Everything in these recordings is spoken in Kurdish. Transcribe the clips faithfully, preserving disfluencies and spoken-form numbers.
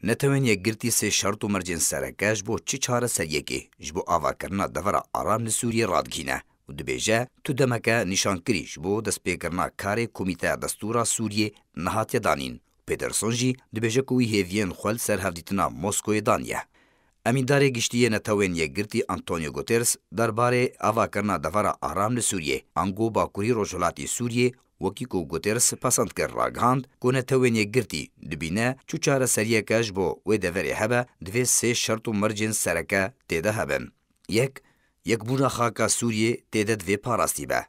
Netewên Yekgirtî sê şert û mercên sereke ji bo çi çareseriyekê ji bo avakirina devera aram li Sûriyê radigihîne û dibêje, tu demeke nîşankirî ji bo destpêkirina karê Komîteya Destûra Sûriyê nehatiye danîn. Pederson jî dibêje ku wî hêviyên xwe li ser hevdîtina Moskoyê daniye. Emîndarê Giştî yê Netewên Yekgirtî Antonio Guterres derbarê avakirina devera aram li Sûriyê, ango bakurî rojhilatî Sûriyê, wekî ku Guterres pesend kir, ragihand ku Netewên Yekgirtî dibîne çi çareseriyeke ji bo wê deverê hebe, divê sê şert û mercên sereke tê de hebin. Yek, yekbûna xaka Sûriyê tê de divê parastî be.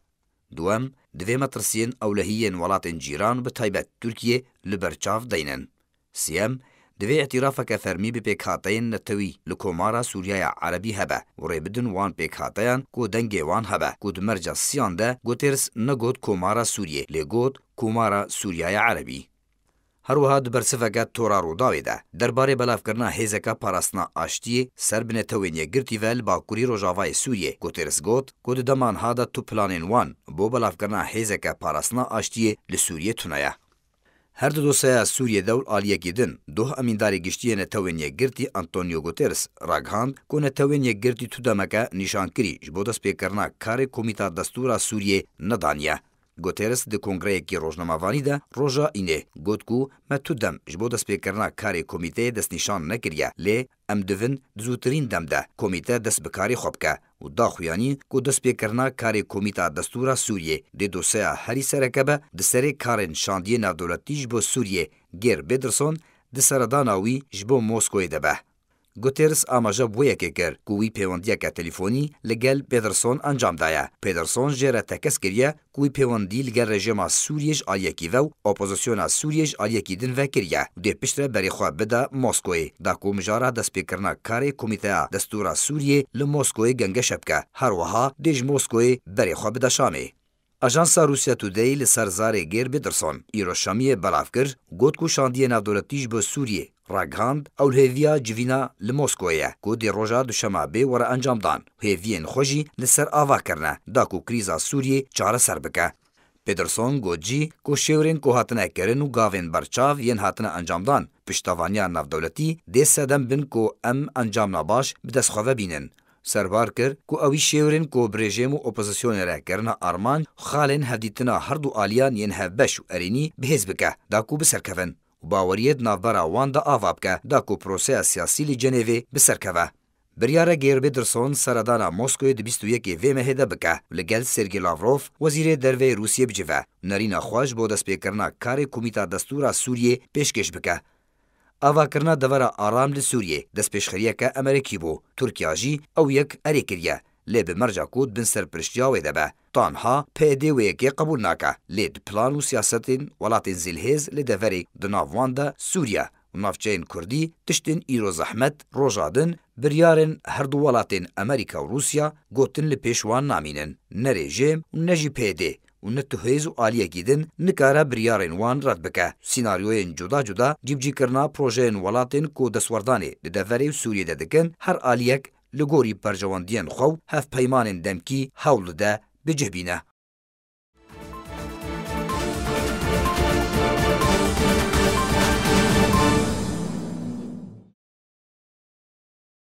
Duwem, divê metirsiyên ewlehî yên welatên cîran, bi taybet Tirkiyê, li ber çav deynin. Siyem, divê îtirafeke fermî bi pêkhateyên netewî li Komara Sûriyaya Erebî hebe û rê bidin wan pêkhateyan ku dengê wan hebe, ku di merca siyan de Guterres negot Komara Sûriyê, lê got Komara Sûriyaya Erebî. Her wiha di bersiveke Tora Rûdawê de derbarê belavkirina hêzeke parastina aştiyê ser bi Netewên Yekgirtî ve li bakurî rojavayê Sûriyê, Guterres got ku di dema niha de tu planên wan bo belavkirina hêzeke parastina aştiyê li Sûriyê tune ye. Her di dosyeya Sûriyê de û aliyekî din, doh Emîndarê Giştî yê Netewên Yekgirtî Antonio Guterres ragihand ku Netewên Yekgirtî tu demeke nîşankirî ji bo destpêkirina karê Komîta Destûra Sûriyê nedaniye. Guterres di kongreyekî rojnamevanî de roja Înê got ku me tu dem ji bo destpêkirina karê komîteyê destnîşan nekiriye, lê em divin di zûtirîn dem de komîte dest bi karê xwe bike û da xuyanî ku destpêkirina karê Komîta Destûra Sûriyê dê dosyeya herî sereke be di serê karên şandiyê navdewletî ji bo Sûriyê Geir Pedersen di seredana wî ji bo Moskoyê de be. Guterres amaje bi wê yekê kir ku wî pêwendiyeke telîfonî li gel Pedersen encam daye. Pedersen jê re tekez kiriye ku wî pêwendî li gel rejîma Sûriyê ji aliyekî ve û opozisyona Sûriyê ji aliyekî din ve kiriye û dê piştre berê xwe bide Moskoyê, da ku mijara destpêkirina karê Komîteya Destûra Sûriyê li Moskoyê gengeşe bike. Her wiha dê ji Moskoyê berê xwe bide Şamê. Ajansa Russia Today li ser zarê Geir Pedersen îro şemiyê belav kir, got ku şandiyê navdewletî ji bo Sûriyê ragihand, ew li hêviya civîna li Moskoyê ye, ku dê roja duşemabê were encamdan. Hêviyên xwe jî li ser ava kirine, da ku krîza Sûriyê çareser bike. Pedersen got jî ku şêwirên ku hatine kirin û gavên berçav yên hatine encamdan, piştevaniya navdewletî dê sedem bin ku em encamna baş bi dest xwe ve bînin. Serbar kir ku ewî şêwirên ku bi rejîm û opozisyonê re kirine armanc, xalên hevdîtina her du aliyan yên hevbeş û erênî bi hêz bike, da ku biserkevin û baweriyê di navbera wan de ava bike, da ku proseya siyasî li Cenêvê biserkeve. Biryare Geir Pedersen seredana Moskoyê di bîst û yekê vê mehê de bike û li gel Sergey Lavrov, wezîrê derve yê Rûsiyê bicive û nerîna xwe ji bo destpêkirina karê Komîta Destûra Sûriyê pêşkêş bike. Avakirina devera aram li Sûriyê destpêşxeriyeke Emerîkî bû. Tirkiya jî ew yek erê kiriye, lê bi merca ku di bin serpiriştiya wê de be. Tanha P Y D wê yekê qebûl nake, lê di plan û siyasetên welatên zilhêz li deverê, di nav wan de Sûriye û navçeyên Kurdî, tiştên îro zehmet, roja din biryarên her du welatên Emerîka û Rûsya gotin li pêş wan namînin. Ne rejîm û ne jî P Y D û ne tu hêz û aliyekî din nikare biryarên wan red bike. Sînaryoyên cuda cuda cîbicîkirina projeyên welatên ku destwerdanê di deverê û Sûriyê de dikin, her aliyek li gorî berjewendiyên xwe û hevpeymanên demkî hewl dide bi cih bîne.